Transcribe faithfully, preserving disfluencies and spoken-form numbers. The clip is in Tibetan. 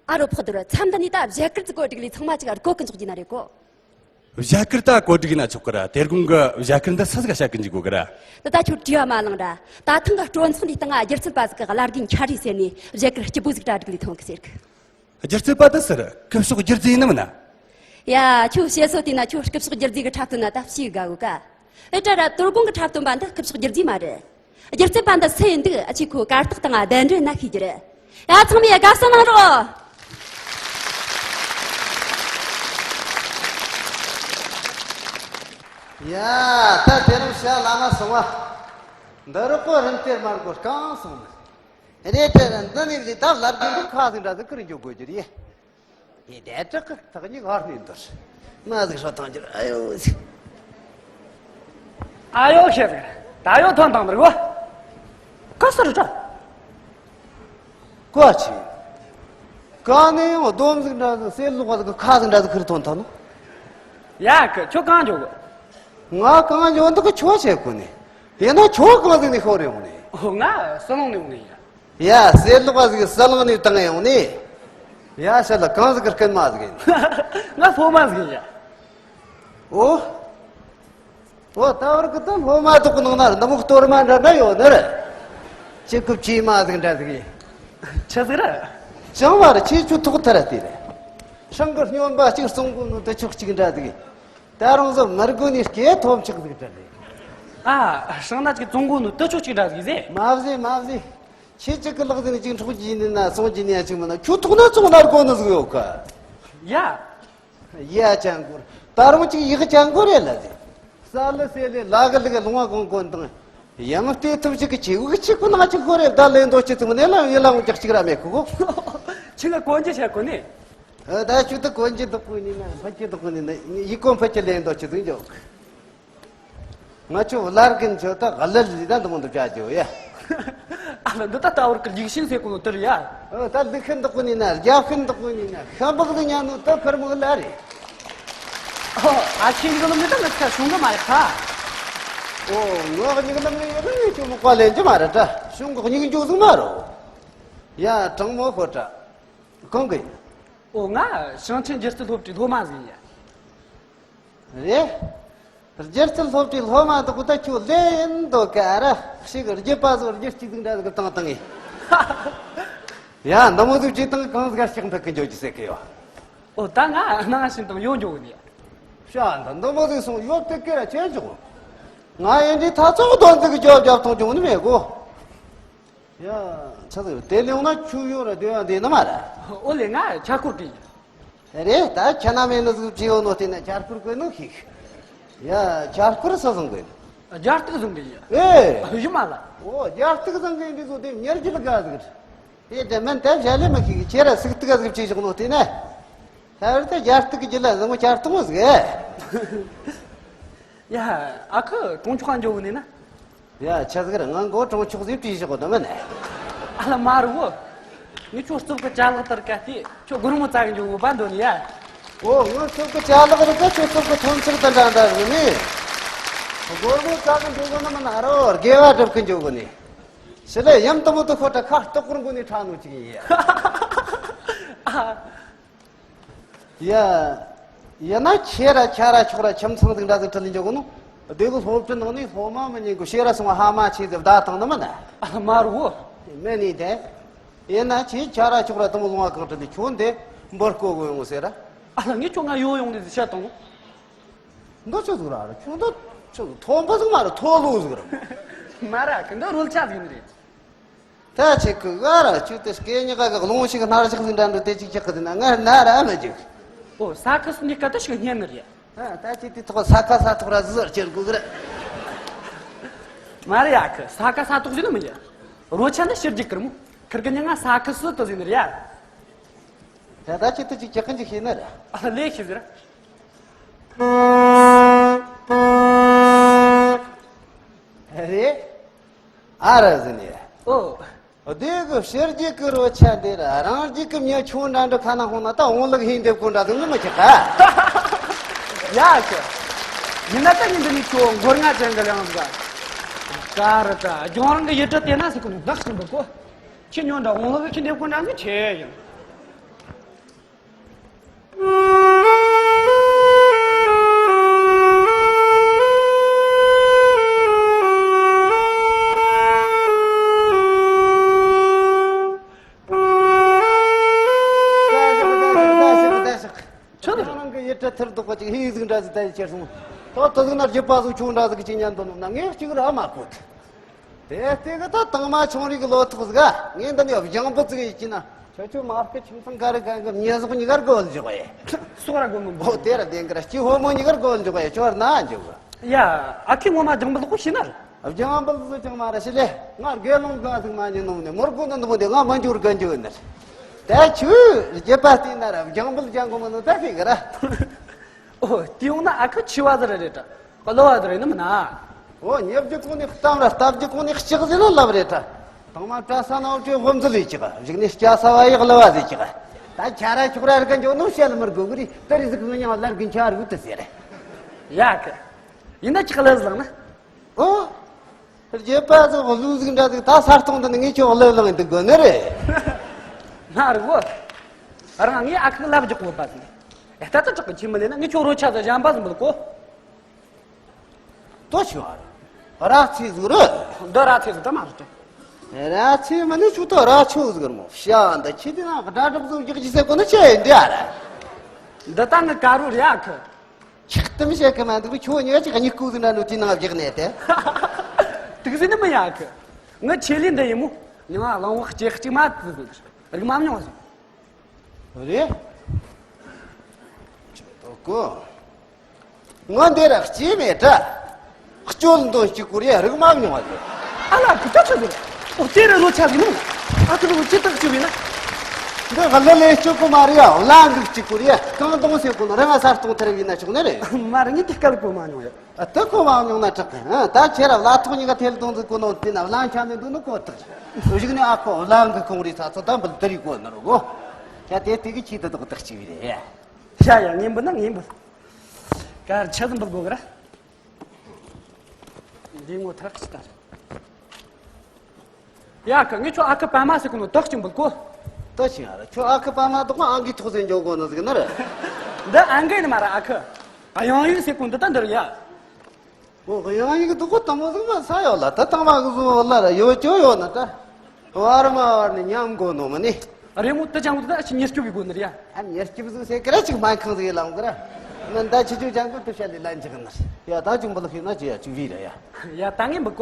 ཨ་རོ་ཕག་རྡོར། མཚམས་འདི་ནས་ད་བཞད་གད་ཟིག་གོ་སྒྲིག་ལས་ཚང་མ་ཅིག་སྒོ་ཀུན་ཚོགས་ཀྱི་ན་རེད་གོ། བཞད་གད་ད་གོ་སྒྲིག་ན་ཆོག་གི་ར། དེ་དགོང་གི་བཞད་གད་འདི་སུ་ཟིག་བཤད་གི་འཇུག་གོ་གི་ར། འདི་ད་ཁྱོད་བྲིས་བ་མ་བླངས་ར། ད་ཐེངས་གི་སྤྲོ་ཚོགས་འདིའི་སྟེང་ང་སྒྱུ་རྩལ་པ་ཟིག་གི་བླ་རྒན་འཁྱར་རེ་ཟེར་ནས་བཞད་གད་སྐྱིད་པོ་ཟིག་གྲ་སྒྲིག་ལས་ཐོན་གི་ཟེར་གི། སྒྱུ་རྩལ་པ་དེ་ཟེར་སྐུ་ཞབས་སྒྱུ་རྩལ་ཡིན་ནམ་ན། ཡ། ཁྱོད་བཤད་སྲོལ་དེ་ན་ཁྱོད་སྐུ་ཞབས་སྒྱུ་རྩལ་གི་འཁྲབ་སྟོན་ན་ད་ཕྱིས་དགའ་གོ་ག། ཨེ་དྲ་ར། དོ་དགོང་གི་འཁྲབ་སྟོན་པ་འདི་སྐུ་ཞབས་སྒྱུ་རྩལ་མ་རེད། སྒྱུ་རྩལ་པ་འདི་སུ་ཡིན་འདུག་ཨ་ཆེ་ཁོ་གར་སྟེགས་སྟེང་ང་གདན་འདྲེན་ན་ཤེས་རྒྱུ་རེད། ཡ། ཚང་མས་དགའ་བསུ་གནང་རོགས། ཡ། ད་དེ་རིང་ཤ་ལ་མ་སོང་བ། འདི་རུ་ཀོ་རིན་དེར་མར་གོ་རྐང་སོང་ནི། རེད་དེ་ར། འདི་ནས་ལས་ད་ལབ་རྒྱུ་འདུག་ཁ་ཟིག་འདྲ་ཟིག་ཁུར་འཇོག་དགོས་རྒྱུ་རེད། ཡེ་དེ་དྲག་གི་ཐག་ཉིག་ཧར་ནས་འདུར། མ་ཟིག་ཧྲོ་ཐང་གྱུར། ཨ་ཡོ་ཟིག་ཨ་ཡོ་ཤེས་ཟིག་ད་ཡོ་ཐོན་དང་མི་རིག་གོ། ཀ་སར་ཏྲ། ཀོ་ཆི། ཀ་ནས་ཡང་སྡོམ་ཟིག་འདྲ་ཟིག་གསེར་ལུག་པ་ཟིག་ཁ་ཟིག་འདྲ་ཟིག་ཁུར་ཐོན་ཐང་ནོ། ཡ་ཀི་ཁྱོད་གང་འཇོག་གོ། ང་གང་འཇོག་འདུག་གི་ཁྱོད་བྱེད་གོ་ནི། ཡིན་ན་ཁྱོད་གང་ཟིག་ནས་ཤོར་ཡོང་ནི། ཨོ་ང་ཟི་ལིང་ནས་ཡོང་ནི་ཡ། ཡ། གསེར་ལུག་པ་ཟིག་ཟི་ལིང་ནས་བཏང་ཡོང་ནི། ཡ། ཤ་ལ་གང་ཟིག་གི་རྐུན་མ་ཟིག་ཡིན། ང་སློབ་མ་ཟིག་ཡིན་ཡ། ཨོ། ཨོ། ད་བར་གི་ད་སློབ་མ་དག་གི་ནང་ན་འདི་མོ་གཏོར་མ་འདྲ་འདྲ་ཡོད་ནི་རེད། ཅི་ཀུ་ཅི་མ་ཟིག་འདྲ་ཟིག་ཡིན། ཆི་ཟིག་རེད། ཅང་བ་རེད། ཁྱེད་ཆུ་ཐོག་ཐར་དེ་རེད། སྲང་གི་སྨྱོན་པ་གཅིག་བཙོང་གོ་ནོ་དུ་ཆོག་གཅིག་འདྲ་ཟིག་ཡིན། ད་རང་བཟོ་མི་དགོས་ནི་སྐད་ཐོབ་ཆག་ཟིག་འདྲ་རེད། ཨ། སྲང་ན་གཅིག་བཙོང་གོ་ནོ་དུ་ཆོག་གཅིག་འདྲ་ཟིག་ཟེ། མ་བཟེ་མ་བཟེ། ཁྱེད་ཅིག་གི་ལག་ཟིན་ཅིག་འཕྲོག་རྒྱུ་ཡིན་ན་སོང་རྒྱུ་ནས་ཅིག་མིན་ན་ཁྱོད་ཐོག་ན་བཙོང་ན་དགོས་ནི་ཟིག་ཡོད་ག། ཡ། ཡ་ཅན་གོར། ད་རུང་ཅིག་ཡག་ཅན་གོ་རེད་ལ་ཟེ། ས་ལི་སེ་ལེ་ལ་གི་ལི་གི་ལུང་བ་གོང་གོན་དང་། ཡང་ལྟེ་ཐུབ་ཅིག་གི་ཆེ་བུ་གི་ཆིག་པུ་ནང་ཅིག་གོ་རེད། ད་ལེན་དོ་ཅི་ཐུབ་ནས་ལ་ཡི་ལ་འོང་ཀྱག་ཅིག་ར་མེད་ཁུ་གོ། ཆི་ལ་གོན་རྒྱུ་བྱ་གོ་ནི། ཨ། ད་ཆུ་ད་གོན་རྒྱུ་འདུག་གོ་ནི་ན་ཕ་ཆི་འདུག་གོ་ནི་ན་ཡི་གོ་ཕ་ཆི་ལེན་དོ་ཅི་ཐུབ་འཇོག་ང་ཆོ་བླ་རྒན་ཆོ་ད་ག་ལ་ལི་ད་འདི་མོ་འདུག་བྱ་རྒྱུ་ཡ། ཨ་ལ་འདི་ད་ལྟ་བར་གི་ལིག་ཤིན་ཟེར་གོ་ནོ་དེ་རེད་ཡ། ཨོ། ད་ལིག་ཤིན་འདུག་གོ་ནི་ན་རྒྱ་ཤིན་འདུག་གོ་ནི་ན་ཤམ་བག་ཟིག་ཉན་ནོ་ད་ཁར་མོ་ལ་རེད། ཨོ། ཨ་ཁྱེད་འགྲོ་ལམ་ནི་ད་ང་ཚ་བྱུང་གི་མ་རེད་ཁ། ཨོ། ངོ་གཉིས་ལམ་ནི་ཡོད་ནི་ཁྱོད་མོ་ཀ་ལེན་གྱི་མ་རེད་ད། བྱུང་གི་གཉིས་འཇོག་ཟིག་མ་རེད། ཡ་དྲང་མོ་ཤོད་ད། གང་གི་ཡིན། ཨོ། ང་ཞིང་ཆེན་སྒྱུ་རྩལ་སློབ་གྲྭའི་སློབ་མ་ཟིག་ཡིན་ཡ། རེད། སྒྱུ་རྩལ་སློབ་གྲྭའི་སློབ་མ་འདུག་ད་ཁྱོད་ལས་ཡིན་འདུག་ག་ར་ཞིག་རྒྱུ་པ་ཟོ་རྒྱུ་གཅིག་ཟིག་འདྲ་ཟིག་བཏང་བཏང་ངས། ཡ་འདི་མོ་ཟིག་བྱས་བཏང་གང་ཟིག་ཤག་འདུག་གི་འཇོག་རྒྱུ་ཟེར་གི་ཡོད། ཨོ། ད་ང་ནང་བཞིན་དང་ཡོང་འཇོག་ནི། ཤ་འདི་འདི་མོ་ཟིག་སོང་ཡོད་དེ་གི་ར་ཆེ་འཇོག་ང་ཡིན་དུས་ད་ཚོགས་དོན་ཟིག་གི་རྒྱབ་རྒྱབ་ཐོང་འཇོག་ནི་མེད་གོ། ཡ། ཆ་ཟིག་དེ་ལས་ཡོང་ན་ཆུ་ཡོད་ར་སྡོད་ཡ་འདི་ནི་མ་ར། ཨོ་ལེ་ང་ཆ་ཁུར་གི་ཡིན། རེད། ད་ཁྱེད་ན་མེད་ནི་ཟིག་བྲིས་ཡོད་ནོ་དེ་ན་ཆར་ཁུར་དགོས་ནོ་ཤིག་ཡ། ཆར་ཁུར་སུ་བཟུང་དགོས་ནི། རྒྱ་སྟག་བཟུང་གི་ཡིན། ཨེ། ཡུ་མ་ལ། ཨོ། རྒྱ་སྟག་བཟུང་གི་ཡིན་འདི་ཚོ་དེ་མྱུར་གྱི་ལ་དགའ་ཟིག་ཨེ་དེ་མིན་དེ་བྱ་ལེ་མ་ཤིག་ཁྱེད་ར་སུག་ཏི་ག་ཟིག་བྲིས་བཞག་ནོ་དེ་ན། ད་རེད་ད་རྒྱ་སྟག་གི་རྒྱུད་ལ་བཟང་བོ་ཆར་གཏོང་བ་ཟིག་ཡ། ཨ་ཁུ་གྲོང་ཆོག་ག་འགྱོ་གི་ནི་ན། ཡ། ཆ་ཟིག་ར་ང་མགོ་གྲོང་ཆོག་ཟིག་བྲིས་བཞག་གོ་ད་མིན། ཨ་ལ་མ་རུ་བོ། ངས་ཁྱོད་རྩོབ་གི་ཅ་ལག་ལྟར་ག་སྟེ་ཁྱོད་སྒོར་མོ་བཙལ་གི་འཇོག་གི་བ་འདོད་ནི་ཡ། ཨོ། ངས་རྩོབ་གི་ཅ་ལག་རེད་ད་ཁྱོད་རྩོབ་གི་ཐོན་ཚུལ་དང་འདྲ་འདྲ་རེད་ནི། སྒོར་མོ་བཙལ་གི་འཇོག་གི་ནི་མིན་ཨ་རོ་དགེ་བ་སྒྲུབ་གི་འཇོག་གི་ནི། ཞི་ལས་ཡམ་དུ་མོ་དུ་ཁོ་ད་ཁ་ལྟོགས་སྐོར་མགོ་ནས་ཁྲག་ནོ་ཅིག་ཡིན་ཡ། ཨ། ཡ། ཡིན་ན་ཁྱེད་ར་ཁྱ་ར་ཆོག་ར་ཁྱིམ་ཚང་ཟིག་འདྲ་ཟིག་ཁྲིད་ལ་འཇོག་གོ་ནོ། སྡེ་བའི་སློབ་གྲྭ་ནང་ནས་སློབ་མ་མི་ཉན་གོ་ཤེས་ར་སོང་བ་ཧ་མ་ཆེ་ཟིག་བདའ་བཏང་ནི་མིན་ན། ཨ་མ་རུ། མེད་ནི་དེ། ཡིན་ན་ཁྱེད་ཁྱ་ར་ཆོག་ར་དུ་མོ་ལུང་བ་གང་ཁྲིད་ནས་ཁྱོད་འདི་འབུར་བརྐོ་གོ་ཡོང་ཟེར་ར། ཨ་ལ་ངས་ཁྱོད་ང་ཡོ་ཡོང་ནས་ཟིག་བཤད་བཏང་ནོ། འདི་ཆི་ཟིག་ར་ར་ཁྱོད་འདི་ཆི་ཟིག་ཐོམ་པ་ཟིག་མ་ར་ཐོ་ལོ་ཟིག་ར། མ་ར་གི་འདི་རོལ་ཆ་ཟིག་ནི་རེད། ད་ཆེ་གི་ག་ར་ཆུ་དེ་སྐད་ཉག་ག་གི་ལོང་ཞིག་སྣར་ཞིག་ཟིན་འདྲ་འདུག་དེ་ཅིག་ཅག་གི་ན་ང་ན་ར་མ་ཅིག་ཨོ། ས་ཁ་སུ་ནི་ཀ་ད་ཞིག་ཉན་ནི་རེད། ཨ། ད་ཅི་དེ་ཐོག་ས་ཁ་ས་ཐོག་ར་ཟི་ཟར་ཁྱེར་དགོས་གི་རེད། མ་རེད་ཡ་ཁི། ས་ཁ་ས་ཐོག་ཟིན་ནི་མི་ཡ། རོ་ཆ་ནི་ཕྱིར་རྒྱུག་གི་ར་མོ། ཁིར་གི་ཉ་ང་ས་ཁ་སུ་དུ་ཟིན་ནི་རེད་ཡ། ད་ད་ཅི་དུ་ཅིག་ཅག་གི་ཅིག་ཤེས་ནི་རེད། ཨ་ལས་ཤེས་ཟེར། རེད། ཨ་ར་ཟིན་ཡ། ཨོ། སྡེ་གི་ཕྱི་རྒྱལ་གི་རོ་ཆ་འདི་ར་རང་རྒྱལ་གི་མྱི་ཆུང་འདྲ་འདྲ་ཁ་ན་ཧོང་ན་ད་འོང་ལུག་ཧིན་འདེབས་གོ་འདྲ་ཟིག་ནི་མི་ཁྱག་ག་ཡ་ཁྱོད། ཡིན་ན་ད་ཉིན་འདི་ནས་ཁྱོད་མགོ་རྔ་ཅན་གི་ལངས་ཟིག་ག་ར་ད་ལྗོངས་རང་གི་ཡུལ་གྲུ་དེ་ན་ཟིག་གོ་ནི་བདག་ཟིན་པ་གོ་ཁྱི་ཉོན་འདྲ་འོང་ལུག་ཁྱི་འདེབས་གོ་འདྲ་ཟིག་ཆེ་ཡིན། ཐེར་ལྡོག་གི་ཅིག་ཧི་ཟིག་འདྲ་ཟིག་ད་ཡི་ཁྱེར་སོང་། ད་དེ་ཟིག་ན་རྒྱུད་པ་ཟིག་ཆུང་འདྲ་ཟིག་གི་ཅིག་ཉན་དོ་ནོ་ན་ངས་གཅིག་ར་མ་གོ་ཐལ། དེ་ལྟས་གི་ད་དང་མ་ཆུང་རིགས་གི་ལོ་ཐོག་ཟིག་ག་ངས་འདི་ནས་སྦྱང་བུ་ཟིག་ཡིན་གྱི་ན། ཁྱོད་ཆོ་མ་སྐད་ཆིང་ཚང་ག་རེ་ག་གི་མྱི་ཟོག་གཉིས་ཀར་གོ་འཇོག་ཡེ། སོག་ར་གོ་མི་འབོ། ཨོ་དེ་ར་བདེན་གི་ར་སྐྱི་ཧོ་མོ་གཉིས་ཀར་གོ་འཇོག་ཡེ་ཁྱོད་ན་འཇོག་གི། ཡ། ཨ་ཁུ་ངོ་མ་སྦྱང་བུ་ལོག་གོ་ཤེས་ན་ར། སྦྱང་བུ་ཟིག་ཅང་མ་ར་ཤི་ལེ། ང་དགེ་སློང་ག་ཟིག་མ་ཉན་ནོ་ནས་མོར་གོ་ནོ་འདི་མོ་འདི་ང་མ་འཇུར་ག་འཇུ་ནི། ད་ཆུ་རྒྱུད་པ་བལྟས་ན་ར་སྦྱང་བུ་སྦྱང་གོ་མི་ནོ་ད་ཤི་གི་ར། ཨོ་དེ་ཡོང་ན་ཨ་ཁུ་ཆི་བ་ཟིག་ར་རེད་དྲ། གླུ་བ་ཟིག་རེད་ནི་མིན་ན། ཨོ་ཉེ་བརྒྱུད་གོང་ནས་གཏམ་ར་རྟ་བརྒྱུད་གོང་ནས་ལྕགས་ཟེར་ན་ལབ་རེད་དྲ། དང་མ་གྲྭ་ས་ན་འོ་ཁྲི་ཧོམ་ཟིལ་ལས་ཀྱི་གཞུག་ནས་སྐྱ་ས་བ་ཡག་གླུ་བ་ཟེར་ཀྱི། ད་ཁྱ་ར་ཁྱོག་ར་རི་ག་འཇོག་ནོ་བཤད་ལ་མི་དགོས་གི་རེད། དེ་རི་ཟིག་གི་མྱིང་ལར་གི་འཆར་རུ་དུ་ཟེར། ཡ་གི། ཡིན་ན་ཅི་གླུ་བླངས་ན། ཨོ། རྒྱུད་པ་ཟིག་གླུ་ཟིག་འདྲ་ཟིག་ད་ས་སྟོང་འདི་ནི་ངས་ཁྱོད་གླུ་བླངས་འདུག་དགོས་ནི་རེད། ན་རི་བོ། རང་ངས་ཨ་ཁུ་ལབ་རྒྱག་གོ་པ་ཟིག་ཨེ་ད་ད་དྲག་གི་ཁྱིམ་མི་ལས་ན་ངས་ཁྱོད་རོ་ཆ་ཟིག་གཞན་པ་ཟིག་མི་ལ་གོ། ཏོ་ཆུ་བ་ར་ཚི་ཟིག་རེད། འདི་ར་ཚི་ཟིག་ད་མ་རེད། ར་ཚི་མི་ནི་ཆུ་ཏོ་ར་ཆུ་ཟིག་ར་མོ་ཤ་འདི་ཁྱི་དེ་ན་སྒྲ་སྒྲུབ་ཟིག་རྒྱག་གི་ཟེར་གོ་ནི་ཆེ་ཡིན་འདི་ཨ་ར། འདི་ད་ངི་ཀ་རུ་རེད་ཨ་ཁུ། ཆིག་གཏམ་བཤད་གི་མ་འདུག་པས་ཁྱོད་ཉོས་ཅིག་གཉིད་ཁུག་ཟིན་ན་ནུ་དེ་ནང་བཞག་ནས་དེ། དུག་ཟིན་ནི་མི་ཡག་གི། ངི་ཆེད་ལས་འདི་ཡིན་མོ། ཉི་མ་གླང་བོ་སྐྱེ་གཅིག་མ་དུ་ཟིན་རིག་མ་མྱོང་ཟིན། རེད། ཅི་ཏོ་གོ། ངོ་འདི་ར་སྐྱེ་མེད་དྲ། སྐྱོན་འདོན་གཅིག་གུ་རེ་རིག་མ་མྱོང་བ་ཟིན། ཨ་ལ་ཁུ་ཏོ་ཆི་ཟིན། ཨོ་དེ་ར་ལོ་ཆ་ཟིན་མོ། ཨ་ཁུ་ལོ་ཅི་ཏག་ཆི་བས་ན། འདི་ག་ལ་ལས་ཆོག་གི་མ་རེད་ཡ། བླ་འགུག་གཅིག་གོ་རེད་ཡ། གང་དང་སེ་གོ་ན་རང་ང་སར་གཏོང་ཐར་བས་ན་ཆོག་ནི་རེད། མ་རེད། ངས་དེ་སྐལ་གོ་མ་མྱོང་ཡ། ཨ་དེ་གོ་མ་མྱོང་ན་དྲག་གི། ཨ་ད་ཁྱེད་ར་བླ་ཐོག་གཉིས་ཀ་ཐེལ་གཏོང་ཟིག་གོ་ནོ་དེ་ན་བླ་འཆམ་ནས་འདུག་ནི་གོ་ཐག་རེད། གཞུག་ནས་ཨ་ཁོ་བླ་འགུག་ཁོང་རེད་ས་ཚོ་ད་འབུལ་དེ་རིག་གོ་ནི་རུ་གོ། ཡ་དེ་དེ་གི་ཆེད་དུ་དག་དག་ཅིག་བས་རེད་ཡ། ཡ་ཡ་ངས་འབུལ་ན་ངས་འབུལ། གར་ཆ་ཟིན་འབུལ་དགོ་གི་ར། འདི་ངོ་ཐག་ཅི་ལྟར། ཡ་ཁ་ངས་ཁྱོད་ཨ་ཁུ་པད་མ་ཟེར་གོ་ནོ་དག་ཅིག་འབུལ་གོ། ད་ཅི་ཡ་ར་ཁྱོད་ཨ་ཁུ་པད་མ་དག་ཨང་གི་ཐོག་ཟེར་འཇོག་གོ་ནོ་ཟིག་ནི་རེད། འདི་ཨང་གི་ནི་མ་ར་ཨ་ཁུ། གཡང་ཡིག་ཟེར་གོ་འདི་ད་འདིར་ཡ། ཨོ་གཡང་ཡིག་དག་གོ་དང་མོ་ཟིག་མ་ས་ཡོད་ལ་ད་དང་མ་གི་བཟོ་ལ་ར་ཡོད་ཅོ་ཡོད་ན་ད། བར་མ་བར་ནས་ཉམས་དགོ་ནོ་མ་ནི། རེ་མོ་དུ་ཅང་གི་ད་ཅི་ཉེར་སྐྱོབ་བི་དགོ་ནི་རེད་ཡ། ཨ་ཉེར་སྐྱོབ་ཟིག་ཟེར་གི་ར་ཅིག་སྨན་ཁང་ཟིག་ལ་འོང་གི་ར། མི་འདའ་ཆི་ཆུ་ཅང་གི་དུ་བཤད་ལས་ལན་ཅིག་ནི་རེད་ཡ། ད་ཅུང་པོ་ལ་ཤེས་ན་ཅི་ཡ་ཅུ་བི་ར་ཡ། ཡ་ད་ངས་འབུལ་གོ།